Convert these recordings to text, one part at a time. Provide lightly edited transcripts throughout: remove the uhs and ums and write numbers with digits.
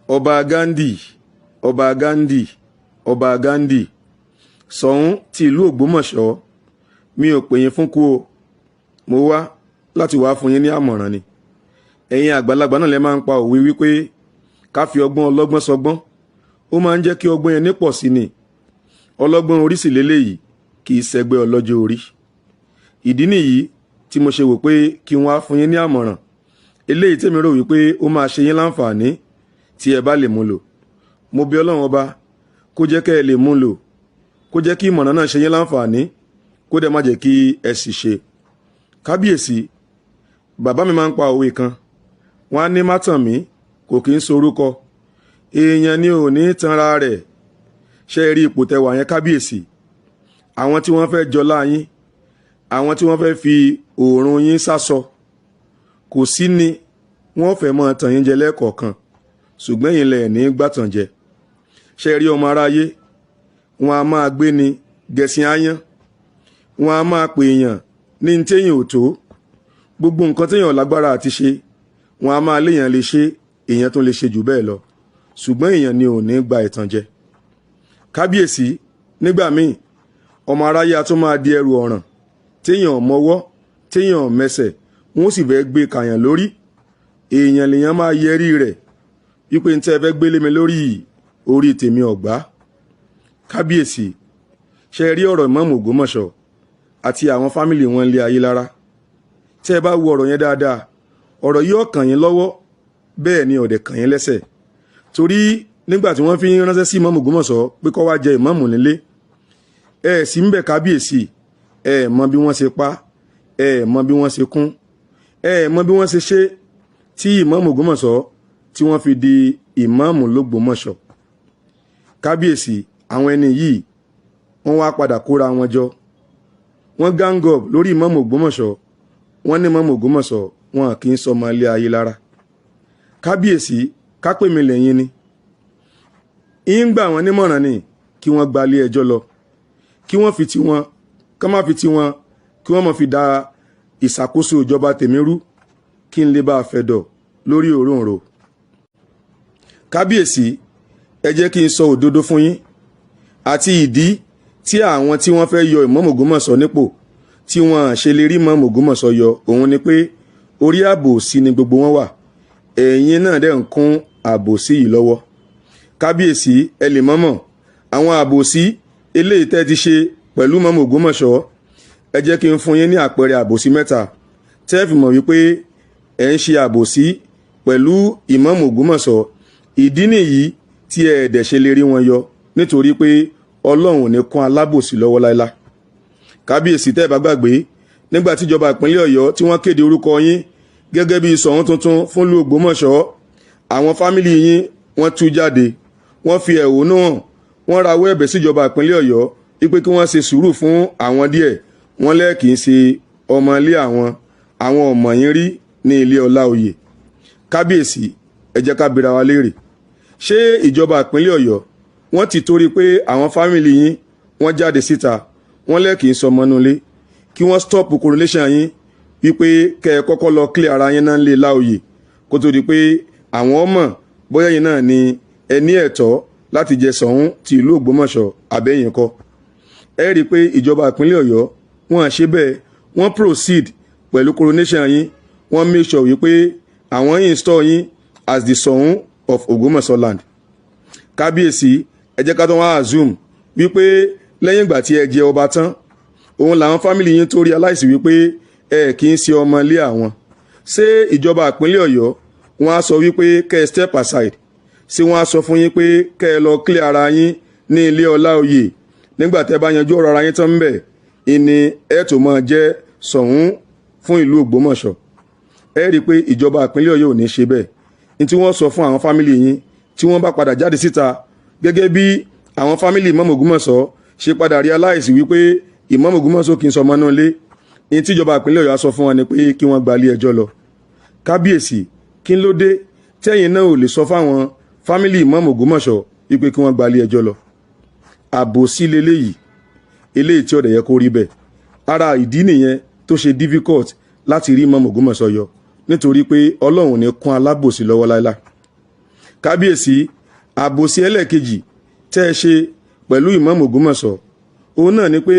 Ọba Ghandi, Ọba Ghandi, Ọba Ghandi, Ṣọ̀ún ti ìlú Ògbómọ̀ṣọ́, mi ò pè yín fún kú o. Mo wá láti wá fún yín ní àmọ̀ràn ni. Ẹ̀yin àgbàlagbà náà lẹ máa ń pa òwe wípé ká fi ọgbọ́n ọlọ́gbọ́n sọgbọ́n, ó máa ń jẹ́ kí ọgbọ́n yẹn nípọ̀ sí ni. Ọlọ́gbọ́n orí sì lélẹ́yìí, kì í ṣẹgbẹ́ ọlọ́jọ́ orí. Ìdí nìyí tí mo ṣe wò pé kí wọ́n á fún yín ní àmọ̀ràn eléyìí tèmi rò wípé ó máa ṣe yín láǹfààní tí ẹ bá lè mú lò. Mo bí Ọlọ́run Ọba kó jẹ́ kẹ́ ẹ lè mú lò, kó jẹ́ kí ìmọ̀ràn náà ṣe yín láǹfààní, kó dẹ̀ má jẹ́ kí ẹ sì ṣe. Kábíyèsí, bàbá mi máa ń pa òwe kan, wọ́n á ní mátàn mí kò kí ń sorúkọ èèyàn ni ò ní tanra rẹ̀. Ṣe é rí ipò tẹwà yẹn, kábíyèsí? Àwọn tí wọ́n fẹ́ jọlá yín, àwọn tí wọ́n fẹ́ fi òòrùn yín sásọ, kò sí ni wọ́n fẹ́ mọ́ tàn yín jẹ lẹ́ẹ̀kọ̀ọ̀kan, ṣùgbọ́n ẹ̀yin lẹ̀ ní gbàtàn jẹ. Ṣe rí ọmọ aráyé, wọn a máa gbé ni gẹ̀sìn áyán, wọn a máa pè èèyàn ní téèyàn ò tó. Gbogbo nǹkan téèyàn lágbára àti ṣe, wọn a máa léèyàn lè ṣe, èèyàn tó lè ṣe jù bẹ́ẹ̀ lọ, ṣùgbọ́n èèyàn ni ò ní gba ìtànjẹ. Kábíyèsí, nígbà míì ọmọ aráyé a tún máa di ẹrù ọ̀ràn téèyàn mọwọ́, téèyàn mẹsẹ̀, wọn ó sì fẹ́ gbé kàyàn lórí. Èèyàn lèèyàn máa yẹrí rẹ̀ wípé n tẹ́ ẹ fẹ́ gbélé mi lórí, orí tèmi ọ̀gbá. Kábíyèsí, ṣe rí ọ̀rọ̀ Ìmáàmù Ògbómọ̀ṣọ́ àti àwọn family wọn lé ayé lára? Tẹ́ ẹ bá wo ọ̀rọ̀ yẹn dáadáa, ọ̀rọ̀ yìí ó kàn yín lọ́wọ́, bẹ́ẹ̀ ni ọ̀dẹ̀ kàn yín lẹ́sẹ̀, torí nígbà tí wọ́n fi ń ránṣẹ́ sí Ìmáàmù Ògbómọ̀ṣọ́ pé kó wá jẹ ìmáàmù nílé, ẹ sì ń bẹ̀. Kábíyèsí, ẹ mọ bí wọ́n ṣe pa, ẹ mọ bí wọ́n ṣe kún, ẹ mọ bí wọ́n ṣe ṣe tí Ìmáàmù Ògbómọ̀ṣọ́ tí wọ́n fi di ìmáàmù lÓgbómọ̀ṣọ́. Kábíyèsí, àwọn ẹni yìí, wọ́n wá padà kóra wọn jọ, wọ́n gang up lórí Ìmáàmù Ògbómọ̀ṣọ́. Wọ́n ní Ìmáàmù Ògbómọ̀ṣọ́, wọn kì í sọmọ ilé ayé lára. Kábíyèsí, kápẹ́ mi lẹ́yìn ni ń gbà wọ́n nímọ̀ràn ni kí wọ́n gba ilé ẹjọ́ lọ, kí wọ́n fi tiwọn, kí wọ́n má fi tiwọn, kí wọ́n má fi da ìṣàkóso ìjọba tèmi rú, kí n lè bá a fẹ̀dọ̀ lórí òróǹro. Kábíyèsí, ẹ jẹ́ kí n sọ òdodo fún yín àti ìdí tí àwọn tí wọ́n fẹ́ yọ Ìmáàmù Ògbómọ̀ṣọ́ nípò tí wọ́n ṣe lè rí Ìmáàmù Ògbómọ̀ṣọ́ yọ. Òun ni pé orí àbòsí ni gbogbo wọn wà, ẹ̀yin náà dẹ̀ ń kún àbòsí yìí lọ́wọ́. Kábíyèsí, ẹ lè mọ́mọ́ àwọn àbòsí eléyìí tẹ́ ti ṣe pẹ̀lú Ìmáàmù Ògbómọ̀ṣọ́. Ẹ jẹ́ kí n fún yín ní àpẹẹrẹ àbòsí mẹ́ta tẹ́ ẹ fi mọ̀ wípé ẹ̀ ń ṣe àbòsí pẹ̀lú Ìmáàmù Ògbómọ̀ṣọ́. Ìdí nìyí tí ẹ ẹ̀dẹ̀ ṣe lè rí wọn yọ, nítorí pé Ọlọ́run ò ní kún alábòsí lọ́wọ́ láíláí. Kábíyèsí, tẹ́ ẹ bá gbàgbé, nígbà tíjọba ìpínlẹ̀ Ọ̀yọ́ tí wọ́n kéde orúkọ yín gẹ́gẹ́ bí Ṣọ̀ún tuntun fún ìlú Ògbómọ̀ṣọ́, àwọn family yín, wọ́n tú jáde, wọ́n fi ẹ̀hónú hàn, wọ́n rawọ́ ẹ̀bẹ̀ síjọba ìpínlẹ̀ Ọ̀yọ́ wípé kí wọ́n ṣe sùúrù fún àwọn díẹ̀. Wọ́n lẹ́ẹ̀ kì í ṣe ọmọ ilé àwọn, àwọn ọmọ yín rí ní ilé ọlá oyè. Kábíyèsí, ẹ jẹ́ ká bira wa léèrè: ṣé ìjọba ìpínlẹ̀ Ọ̀yọ́, wọ́n ti torí pé àwọn family yín, wọ́n jáde síta, wọ́n lẹ́ẹ̀ kì í sọmọ nulẹ̀, kí wọ́n stop coronation yín, wípé kẹ́ ẹ kọ́kọ́ lọ clear ara yín náà lé láòyè, kó tó di pé àwọn ọmọ bóyá yín náà ni ẹ ní ẹ̀tọ́ láti jẹ Ṣọ̀ún ti ìlú Ògbómọ̀ṣọ́ àbẹ́yìn kọ́? Ẹ rí i pé ìjọba ìpínlẹ̀ Ọ̀yọ́, wọ́n ṣe bẹ́ẹ̀, wọ́n proceed pẹ̀lú coronation yín. Wọ́n make sure wípé àwọn install yín as the Ṣọ̀ún of Ògbómọ̀ṣọ́ land. Kábíyèsí, ẹ jẹ́ ká tó wá assume wípé lẹ́yìn ìgbà tí ẹ jẹ ọba tán, òun làwọn family yín tó realize wípé ẹ kì í ṣe ọmọ ilé àwọn. Ṣé ìjọba ìpínlẹ̀ Ọ̀yọ́, wọ́n á sọ wípé kẹ́ ẹ step aside? Ṣé wọ́n á sọ fún yín pé kẹ́ ẹ lọ clear ara yín ní ilé ọlá oyè, nígbà tẹ́ bá yanjú ọ̀rọ̀ ara yín tán ń bẹ̀ ìní ẹ tó máa jẹ́ Ṣọ̀ún fún ìlú Ògbómọ̀ṣọ́? Ẹ rí i pé ìjọba ìpínlẹ̀ Ọ̀yọ́ ò ní ṣe bẹ́ẹ̀. Ní tí wọ́n sọ fún àwọn family yín tí wọ́n bá padà jáde síta, gẹ́gẹ́ bí àwọn family Ìmáàmù Ògbómọ̀ṣọ́ ṣe padà realize wípé Ìmáàmù Ògbómọ̀ṣọ́ kì í sọmọ náà lé ní, tíjọba ìpínlẹ̀ Ọ̀yọ́ sọ fún wọn ni pé kí wọ́n gba ilé ẹjọ́ lọ. Kábíyèsí, kí ló dé tẹ́yìn náà ò lè sọ fáwọn family Ìmáàmù Ògbómọ̀ṣọ́ wípé kí wọ́n gba ilé ẹjọ́ lọ? Àbòsí leléyìí, eléyìí tí ó dẹ̀ yẹ kó rí bẹ́ẹ̀. Ara ìdí nìyẹn tó ṣe difficult láti rí Ìmáàmù Ògbómọ̀ṣọ́ yọ, nítorí pé Ọlọ́run ní kún alábòsí lọ́wọ́ láíláí. Kábíyèsí, àbòsí ẹlẹ́ẹ̀kejì tẹ́ ẹ ṣe pẹ̀lú Ìmáàmù Ògbómọ̀ṣọ́, òun náà ni pé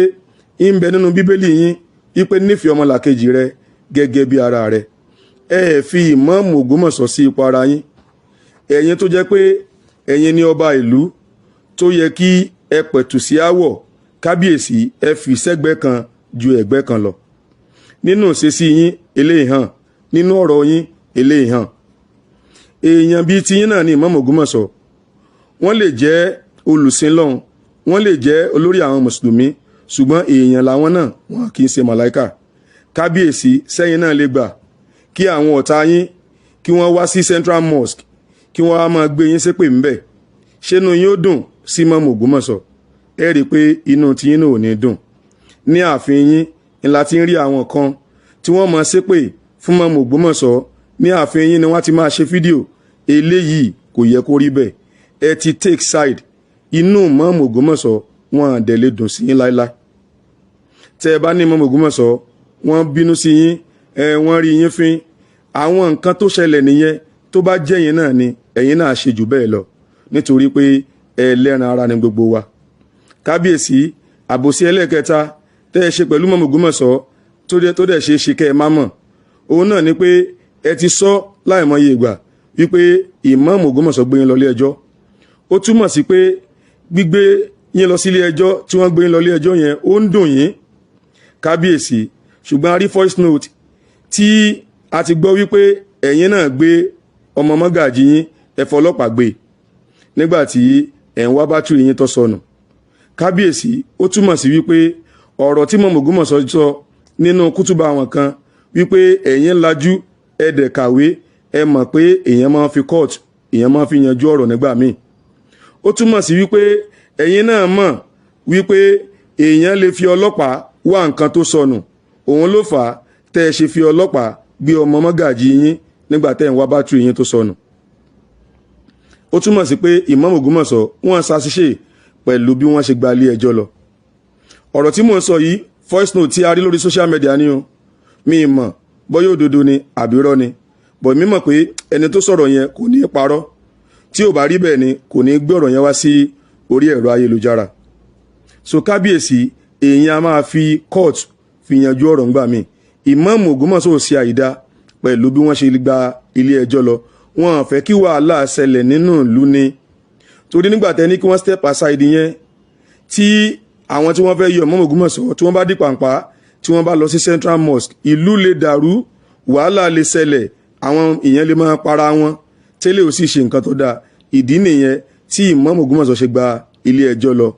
ń bẹ nínú Bíbélì yín wípé nífẹ̀ẹ́ ọmọlàkejì rẹ gẹ́gẹ́ bí ara rẹ. Ẹ ẹ̀ fi Ìmáàmù Ògbómọ̀ṣọ́ sí ipò ara yín. Ẹ̀yin tó jẹ́ pé ẹ̀yin ni ọba ìlú tó yẹ kí ẹ pẹ̀tù sí áwọ̀, kábíyèsí, ẹ fi sẹ́gbẹ́ kan ju ẹ̀gbẹ́ kan lọ. Nínú ìṣesí yín, eléyìí hàn. Nínú ọ̀rọ̀ yín, eléyìí hàn. Èèyàn bíi tiyín náà ni Ìmáàmù Ògbómọ̀ṣọ́. Wọ́n lè jẹ́ olùsìnlọ́hun, wọ́n lè jẹ́ olórí àwọn mùsùlùmí, ṣùgbọ́n èèyàn làwọn náà, wọn kì í ṣe màláìkà. Kábíyèsí, sẹ́yìn náà lè gbà kí àwọn ọ̀tá yín kí wọ́n wá sí Central Mosque, kí wọ́n á máa gbé yín ṣépè ńbẹ̀? Ṣénu yín ó dùn sí Ìmáàmù Ògbómọ̀ṣọ́? Ẹ rí i pé inú tiyín náà ò ní dùn. Ní ààfin yín ńlá ti ń rí àwọn kan tí wọ́n máa ṣépè fún Ìmáàmù Ògbómọ̀ṣọ́. Ní ààfin yín ni wọ́n ti máa ṣe fídíò eléyìí. Kò yẹ kó rí bẹ́ẹ̀. Ẹ ti take side. Inú Ìmáàmù Ògbómọ̀ṣọ́ wọn à dẹ̀ lè dùn sí yín láéláé. Tẹ́ ẹ bá ní Ìmáàmù Ògbómọ̀ṣọ́ wọ́n bínú sí yín, ẹ wọ́n rí yín fín. Àwọn nǹkan tó ṣẹlẹ̀ nìyẹn. Tó bá jẹ́ yín náà ni, ẹ̀yin náà ṣe jù bẹ́ẹ̀ lọ, nítorí pé ẹlẹ́ran ara ni gbogbo wa. Kábíyèsí, àbòsí ẹlẹ́ẹ̀kẹta tẹ́ ẹ ṣe pẹ̀lú Ìmáàmù Ògbómọ̀ṣọ́, tó dẹ̀ ṣe é ṣe kẹ́ ẹ má mọ̀, òun náà ni pé ẹ ti sọ láìmọye ìgbà wípé Ìmáàmù Ògbómọ̀ṣọ́ gbé yín lọ ilé ẹjọ́. Ó túmọ̀ sí pé gbígbé yín lọ sílé ẹjọ́ tí wọ́n gbé yín lọ ilé ẹjọ́ yẹn, ó ń dùn yín, kábíyèsí. Ṣùgbọ́n a rí voice note tí a ti gbọ́ wípé ẹ̀yin náà gbé ọmọ mọ́gàjì yín, ẹ fọlọ́pàá gbé nígbà tí ẹ̀ ń wá bátìrì yín tó sọnù. Kábíyèsí, ó túmọ̀ sí wípé ọ̀rọ̀ tí Ìmáàmù Ògbómọ̀ṣọ́ sọ nínú kútùbà àwọn kan wípé ẹ̀yin lajú, ẹ dẹ̀ kàwé, ẹ mọ̀ pé èèyàn máa fi court, èèyàn máa fi yanjú ọ̀rọ̀ nígbà míì. Ó túmọ̀ sí wípé ẹ̀yin náà mọ̀ wípé èèyàn lè fi ọlọ́pàá wá nǹkan tó sọnù. Òun ló fà á tẹ́ ẹ ṣe fi ọlọ́pàá gbé ọmọ mọ́gàjì yín nígbà tẹ́ ẹ̀ ń wá bátìrì yín tó sọnù. Ó túmọ̀ sí pé Ìmáàmù Ògbómọ̀ṣọ́ wọ́n ṣàṣìṣe pẹ̀lú bí wọ́n ṣe gba ilé ẹjọ́ lọ. Ọ̀rọ̀ tí mò ń sọ yìí, voice note tí a rí lórí social media ni o. Mi mọ̀ bóyá òdodo ni àbí irọ́ ni, bọ̀ mi mọ̀ pé ẹni tó sọ̀rọ̀ yẹn kò ní í parọ́. Tí ò bá rí bẹ́ẹ̀ ni, kò ní í gbé ọ̀rọ̀ yẹn wá sí orí ẹ̀rọ ayélujára. So kábíyèsí, èèyàn a máa fi court fi yanjú ọ̀rọ̀ ńgbà míì. Ìmáàmù Ògbómọ̀ṣọ́ ò ṣe àìdá pẹ̀lú bí wọ́n ṣe gba ilé ẹjọ́ lọ. Wọn fẹ́ kí wàhálà ṣẹlẹ̀ nínú ìlú ni, torí nígbà tẹ́ ní kí wọ́n step aside yẹn, tí àwọn tí wọ́n fẹ́ yọ Ìmáàmù Ògbómọ̀ṣọ́, tí wọ́n bá dí pàǹpá, tí wọ́n bá lọ sí Central Mosque, ìlú lè dàrú, wàhálà lè ṣẹlẹ̀, àwọn èèyàn lè máa para wọn tẹ́lẹ̀, ò sì ṣe nǹkan tó dáa. Ìdí nìyẹn tí Ìmáàmù Ògbómọ̀ṣọ́ ṣe gba ilé ẹjọ́ lọ.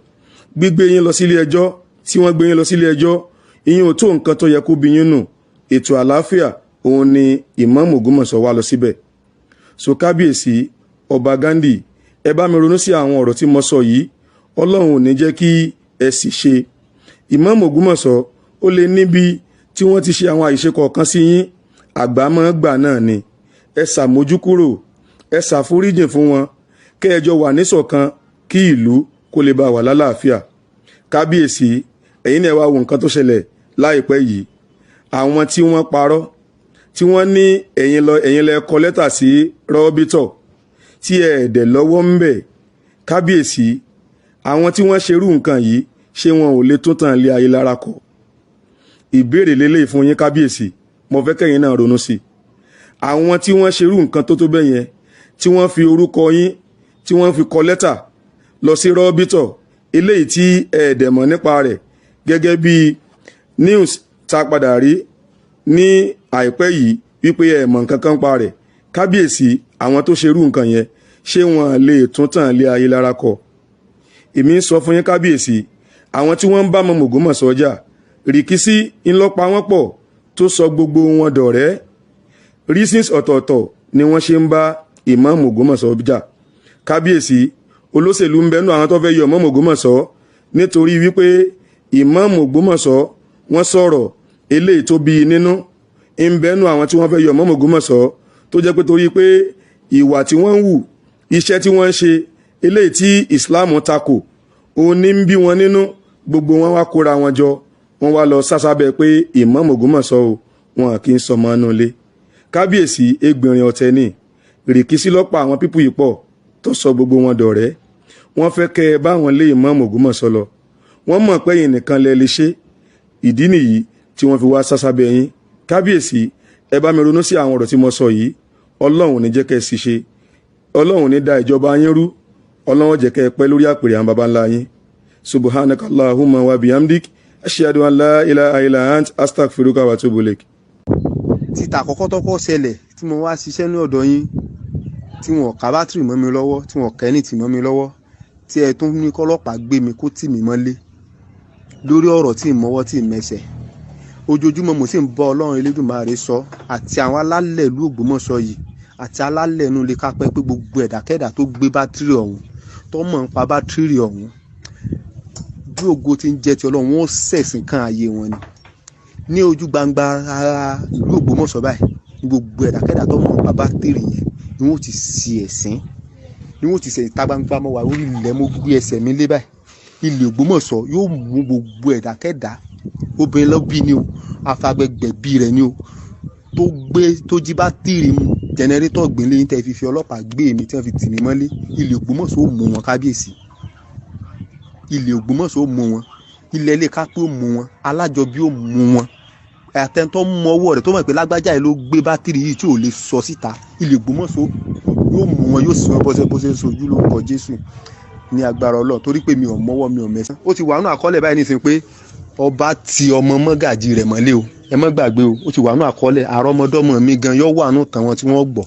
Gbígbé yín lọ sí ilé ẹjọ́ tí wọ́n gbé yín lọ sí ilé ẹjọ́, ìyẹn ò tó nǹkan tó yẹ kó bí yín nù. Ètò àlàáfíà òun ni Ìmáàmù Ògbómọ̀ṣọ́ wá lọ síbẹ̀. So kábíyèsí, Ọba Ghandi, ẹ bá mi ronú sí àwọn ọ̀rọ̀ tí mo sọ yìí. Ọlọ́run ò ní jẹ́ kí ẹ sì ṣe. Ìmáàmù Ògbómọ̀ṣọ́, ó lè níbi tí wọ́n ti ṣe àwọn àìṣe kọ̀ọ̀kan sí yín. Àgbàmọ́ gbà náà ni. Ẹ ṣàmójúkúrò, ẹ ṣàforíjìn fún wọn, kẹ́ ẹ jọ wà níṣọ̀kan, kí ìlú kó lè bá wà lálàáfíà. Kábíyèsí, ẹ̀yin náà wá wo nǹkan tó ṣẹlẹ̀ láìpẹ́ yìí. Àwọn tí wọ́n parọ́, tí wọ́n ní ẹ̀yin lọ, ẹ̀yin lẹ kọ lẹ́tà sí rọ́bítọ̀, tí ẹ̀ dẹ̀ lọ́wọ́ ń bẹ̀. Kábíyèsí, àwọn tí wọ́n ṣerú nǹkan yìí, ṣé wọn ò lè tún tàn lé ayé lára kọ? Ìbéèrè lélẹ́yìí fún yín, kábíyèsí. Mo fẹ́ kẹ́yìn náà ronú sí i. Àwọn tí wọ́n ṣerú nǹkan tó tó bẹ́ẹ̀ yẹn, tí wọ́n fi orúkọ yín, tí wọ́n fi kọ lẹ́tà lọ sí rọ́bítọ̀, eléyìí tí ẹ̀ẹ́dẹ̀ mọ̀ nípa rẹ̀, gẹ́gẹ́ bí news tá padà rí ní àìpẹ́ yìí wípé ẹ̀ mọ̀ nǹkan kan pa rẹ̀, kábíyèsí, àwọn tó ṣerú nǹkan yẹn, ṣé wọn lè tún tàn lé ayé lára kọ? Èmi ń sọ fún yín, kábíyèsí, àwọn tí wọ́n ń bá Ìmáàmù Ògbómọ̀ṣọ́ jà, rìkísí ńlọpa wọn pọ̀ tó sọ gbogbo wọn dọ̀rẹ́. Reasons ọ̀tọ̀ọ̀tọ̀ ni wọ́n ṣe ń bá Ìmáàmù Ògbómọ̀ṣọ́ jà. Kábíyèsí, olóṣèlú ń bẹnu àwọn tó fẹ́ yọ Ìmáàmù Ògbómọ̀ṣọ́, nítorí wípé Ìmáàmù Ògbómọ̀ṣọ́ wọ́n sọ̀rọ̀ eléyìí tó bí nínú. Ń bẹnu àwọn tí wọ́n fẹ́ yọ Ìmáàmù Ògbómọ̀ṣọ́, tó jẹ́ pé torí pé ìwà tí wọ́n ń hù, iṣẹ́ tí wọ́n ń ṣe, eléyìí tí Islam takò, òun ní ń bí wọn nínú. Gbogbo wọn wá kóra wọn jọ, wọ́n wá lọ sásábẹ́ pé Ìmáàmù Ògbómọ̀ṣọ́ o, wọn kì í sọmọ inú ilé. Kábíyèsí, ẹgbìnrin ọ̀tẹ̀ ní rìkísí lọ́pọ̀ àwọn people yìí pọ̀. Tó sọ gbogbo wọn dọ̀rẹ́, wọ́n fẹ́ kẹ́ ẹ báwọn lé ìmáàmù Ògbómọ̀ṣọ́ lọ. Wọ́n mọ̀ pé ẹ̀yin nìkan lẹ lè ṣe. Ìdí nìyí tí wọ́n fi wá sásábẹ́ yín. Kábíyèsí, ẹ bá mi ronú sí àwọn ọ̀rọ̀ tí mo sọ yìí. Ọlọ́run ní jẹ́ kẹ́ ẹ sì ṣe, Ọlọ́run ní da ìjọba yín rú, Ọlọ́run jẹ́ kẹ́ ẹ pẹ́ lórí àpèrè àwọn baba ńlá yín. Subhanaka Allahumma wa bihamdik, ashhadu an la ilaha illa ant, astaghfiruka wa atubu ilaik. Títà àkọ́kọ́ tọ́kọ́ ṣẹlẹ̀ tí mo wá ṣiṣẹ́ ní ọ̀dọ̀ yín, tí wọ́n ká bátìrì mọ́ mi lọ́wọ́, tí wọ́n kẹ́ni tì mọ́ mi lọ́wọ́, tí ẹ tún ní kọ́lọ́pàá gbé mi kó tì mí mọ́lé lórí ọ̀rọ̀ tí ì mọ́wọ́ tí ì mẹsẹ̀. Ojoojúmọ́ mo sì ń bá Ọlọ́run Elédùmarè sọ àti àwọn alálẹ̀ ìlú Ògbómọ̀ṣọ́ yìí àti alálẹ̀ inú ilé kápẹ́ pé gbogbo ẹ̀dákẹ́dà tó gbé bátìrì ọ̀hún, tó mọ̀ ń pa bátìrì ọ̀hún, bí ògo ti ń jẹ́ ti Ọlọ́run, wọn ó ṣẹ̀sìn kan ààyè wọn ni ní ojú gbangba ara ìlú Ògbómọ̀ṣọ́ báyìí. Ní gbogbo ẹ̀dákẹ́dà tó mọ̀ ń pa bátìrì yẹn ni wọ́n ti ṣe ẹ̀sìn, ni wọ́n ti ṣe ìta gbangba. Mọ́ wà orí ilẹ̀, mo gbé ẹsẹ̀ mi lé báyìí, ilẹ̀ Ògbómọ̀ṣọ́ yóò mú gbogbo ẹ̀dákẹ́dà, obìnrin ló bí ni o, afagbẹgbẹ̀bí rẹ̀ ni o, tó gbé tó jí bátìrì mu jẹnẹrétọ̀ gbélé yín tẹ́ fi ọlọ́pàá gbé mi, tí wọ́n fi tì mí mọ́lé. Ilẹ̀ Ògbómọ̀ṣọ́ ó mú wọn, kábíyèsí. Ilẹ̀ Ògbómọ̀ṣọ́ ó mú wọn, ilẹ̀ ilé kápẹ́ ó mú wọn, alájọbí ó mú wọn, àtẹ̀ntọ́ mú ọwọ́ rẹ̀ tó mọ̀ pé lágbájá yìí ló gbé bátìrì yìí tí ò lè sọ síta, ilẹ̀ Ògbómọ̀ṣọ́ yóò mú wọn, yóò sì wọn bọ́sẹ̀ bọ́sẹ̀ sojú lórúkọ Jésù ní agbára Ọlọ́run, torí pé mi ò mọ́wọ́, mi ò mẹ́sàn. Ó ti wà nínú àkọọ́lẹ̀ báyìí nísìnyí pé ọba ti ọmọ mọ́gàjì rẹ̀ mọ́lé o. Ẹ má gbàgbé o, ó ti wà nínú àkọọ́lẹ̀. Àrọ́mọdọ́mọ mi gan yóò wà nínú tàn wọn tí wọ́n gbọ́.